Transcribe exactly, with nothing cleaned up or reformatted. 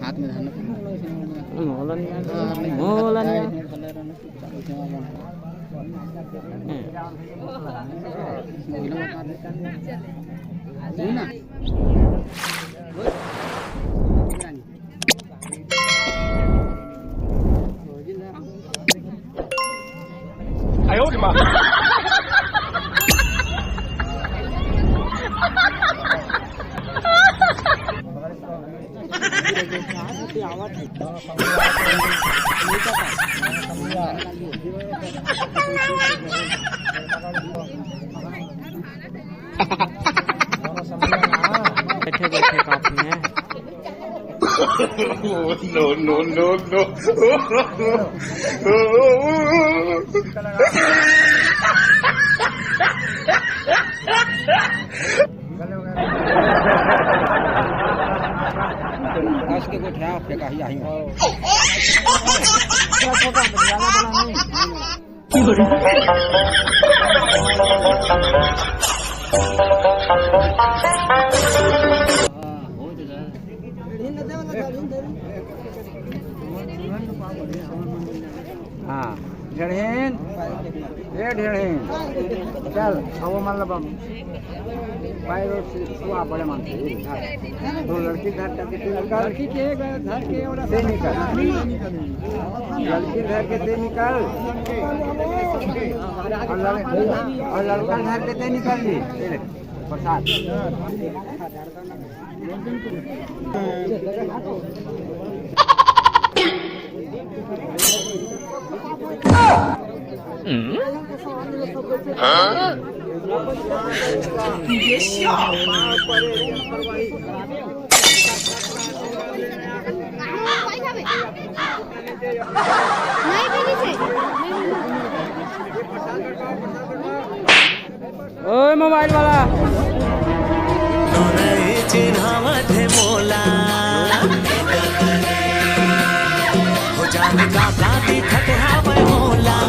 हाथ में धरना। मोला नहीं आया। मोला नहीं आया। बैठे बैठे काफी है। No, no, no, no। कस के गोठिया फेंका ही आही। हाँ, ढेढ़ेन, ए ढेढ़ेन, चल, अब वो मतलब हम पैर और से छुआ बड़े मन से। तो लड़की धर करके तैं निकल। लड़की के धर के ओला तैं निकल। लड़की धर के तैं निकल। और लड़-, और लड़का धर के तैं निकल जी। ये ले, प्रसाद। ओए मोबाइल वाला। तोरे चिन्हावत हे मोला, हो जाने का का दिखत हावय मोला।